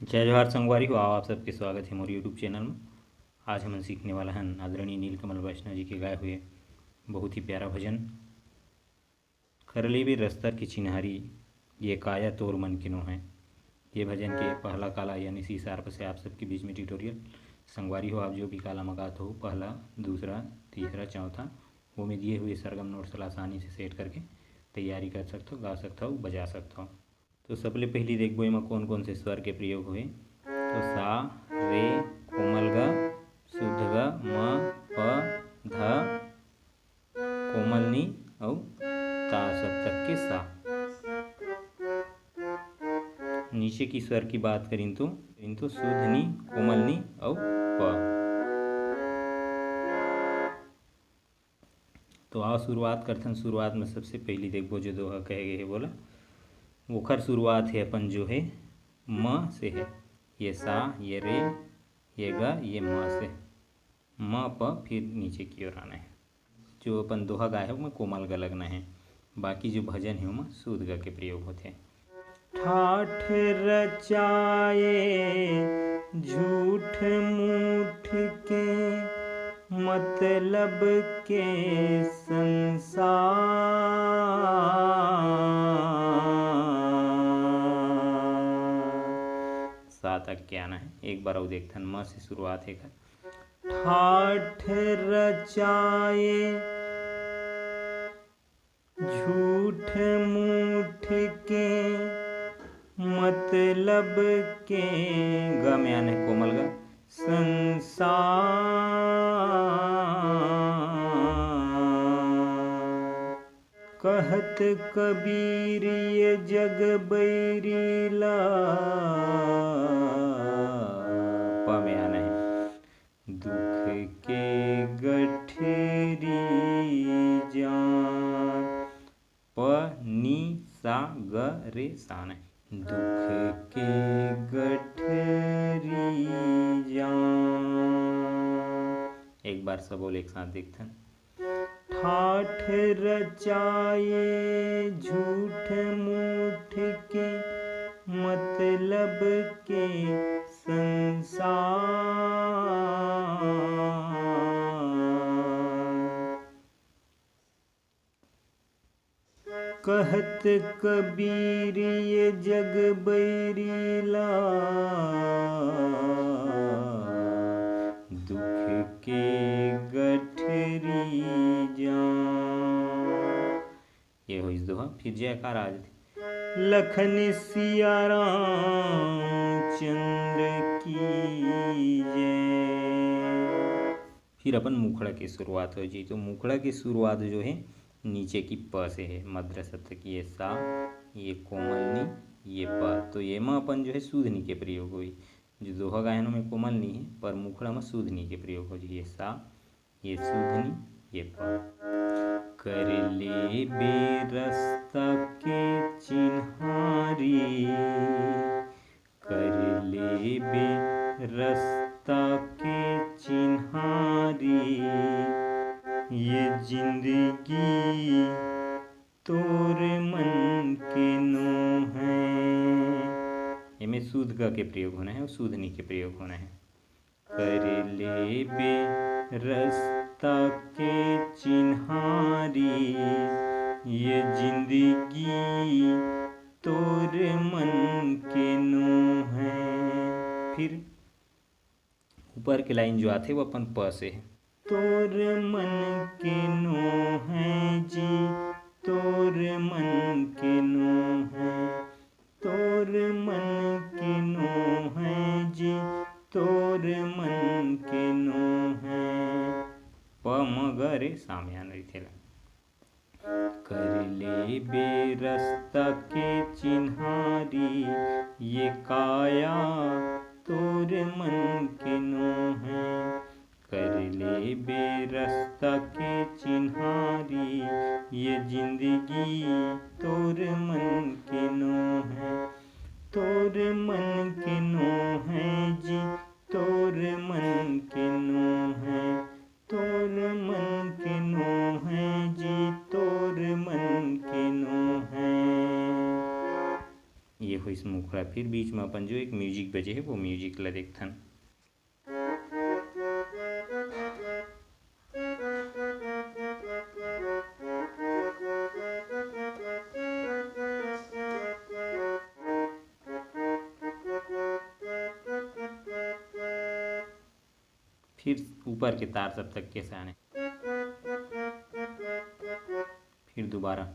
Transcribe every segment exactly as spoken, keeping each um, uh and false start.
जय जोहार संगवारी हो, आप सबके स्वागत हे मोर YouTube चैनल में। आज हमन सीखने वाला हन आदरणीय नीलकमल वैष्णव जी के गाए हुए बहुत ही प्यारा भजन, कर लेबे रस्ता के चिन्हारी, ये काया तोर मन के नो है। ये भजन के पहला काला यानी सी शार्प से आप सबके बीच में ट्यूटोरियल। संगवारी हो, आप जो भी काला मगात हो, पहला, दूसरा, तीसरा, चौथा, वो में दिए हुए सरगम नोट्स ला आसानी से सेट करके तैयारी कर सकथो, गा सकथो, बजा सकथो। तो सबले पहली देखबो एमा कौन कौन से स्वर के प्रयोग हुए। तो सा, रे, कोमल ग, शुद्ध ग, म, प, ध, कोमल नी अउ ता सप्तक के सा। नीचे की स्वर की बात करिन तो, करिन तो शुद्ध नी, कोमल नी अउ प। तो आओ शुरुआत करथन। शुरुआत में सबसे पहली देखबो जो दोहा कहे गए हे बोला, ओखर शुरुआत हे अपन जो हे म से हे, ये सा, ये रे, ये ग, ये म से, म प फिर नीचे की ओर आना है। जो अपन दोहा गाए हे ओमे कोमल ग लगना है, बाकी जो भजन हे ओमा शुद्ध ग के प्रयोग होथे। ठाठ रचाए झूठ मूठ के मतलब के संसार। सा तक के आना है। एक बार अउ देखथन, म से शुरुआत हे एकर। ठाठ रचाए झूठ मूठ के मतलब के, ग में आने कोमल ग, संसार। कहत कबीर ये जग बैरी ला, प में आना है, दुख के गठरी जान। प नी सा ग रे सा नहीं। दुख के गठरी जान। एक बार सब बोल एक साथ देखथन। ठाठ रचाए झूठ मूठ के मतलब के संसार। कहत कबीर ये जग बैरी ला, दुख के गठरी जान। ये होइस दोहा, फिर जयकार आ जाथे। लखन सिया रामचंद्र की जय। फिर अपन मुखड़ा के शुरुआत हो जी। तो मुखड़ा के शुरुआत जो है नीचे की प से है, मद्रसा तक, ये सा, ये कोमल नी, ये प। तो ये में अपन जो है शुद्ध नी के प्रयोग होई। जो दोहा गायनों में कोमल नी है, पर मुखड़ा में शुद्ध नी के प्रयोग हो जी। ये सा, ये शुद्ध नी, ये प। कर लेबे रस्ता के चिन्हारी, कर लेबे रस्ता के चिन्हारी, ये जिंदगी तोर मन के नो है। एमे शुद्ध ग के प्रयोग होना है और शुद्ध नी के प्रयोग होना है। कर लेबे रस्ता के चिन्हारी, ये जिंदगी तोर मन के नो है। फिर ऊपर के लाइन जो आथे वो अपन प से है। तोर मन के नो है जी, तोर मन के नो है, तोर मन के नो है जी, तोर मन के नो है। प म ग रे सामयान रहिथे ला। कर लेबे रस्ता के चिन्हारी, ये काया तोर मन के नो है। कर लेबे रस्ता के चिन्हारी, ये जिंदगी तोर मन के नो है। तोर मन के नो है जी, तोर मन के नो है, तोर मन के नो है जी, तोर मन के नो है। ये होइस मुखड़ा। फिर बीच में अपन जो एक music बजे हे, वो music ला देखथन। फिर ऊपर के तार सब तक के साने। फिर दोबारा।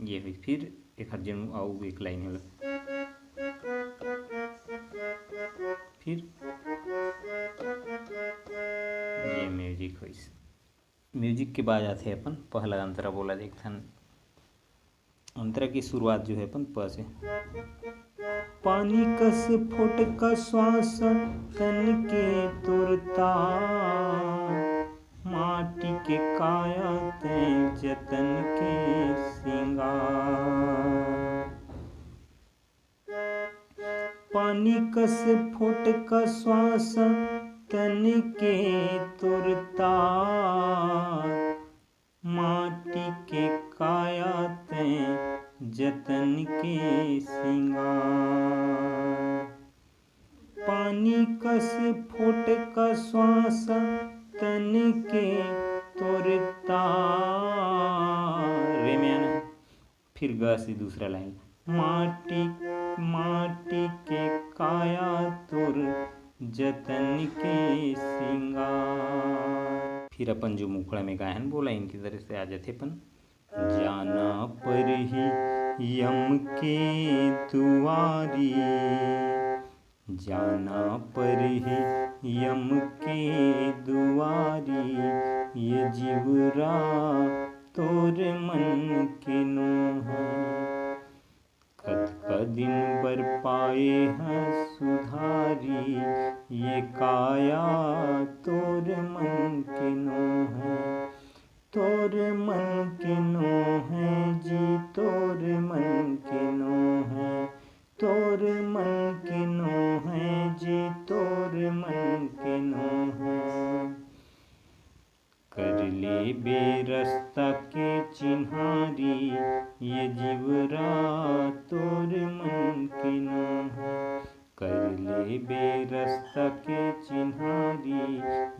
ये हुई। फिर एक हर जन अउ एक line होला। फिर ये music होइस। Music के बाद आथे अपन पहला अंतरा, बोला देखथन। अंतरा की शुरुआत जो है अपन प से। पानी कस फोटका श्वास तन के तुरता, माटी के काया तै जतन के सिंगार। पानी कस फोटका श्वास तन के तुरता, माटी के काया तै जतन के सिंगार। पानी कस फोटका श्वास तन के तुरता। रे में आना। फिर ग से दूसरा line। माटी, माटी के काया तोर जतन के सिंगार। फिर अपन जो मुखड़ा में गाए हन, बोला इनकी तरह से आ जाथे अपन। जाना परही यम के दुआरी, जाना परही यम के दुआरी, ये जीवरा तोर मन के नोहे। कतका दिन बर पाए ह सुधारी, ये काया तोर मन के नोहे। तोर मन के नोहे जी, तोर मन के नोहे। तोर मन के नोहे जी, तोर मन के नोहे। कर लेबे रस्ता के चिन्हारी, ये जीवरा तोर मन के नोहे। कर लेबे रस्ता के चिन्हारी,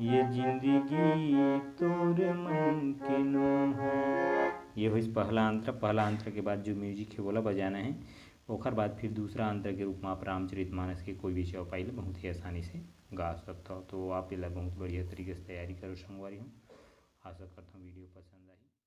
ये जिंदगी तोर मन के नोहे। ये होइस पहला अंतरा। पहला अंतरा के बाद जो music है, वोला बजाना है। ओकर बाद फिर दूसरा अंतरा के रूप में आप रामचरित मानस के कोई भी चौपाई ला बहुत ही आसानी से गा सकथव। तो आप एला बहुत बढ़िया तरीके से तैयारी करो संगवारी हो। आशा करता हूँ video पसंद आही।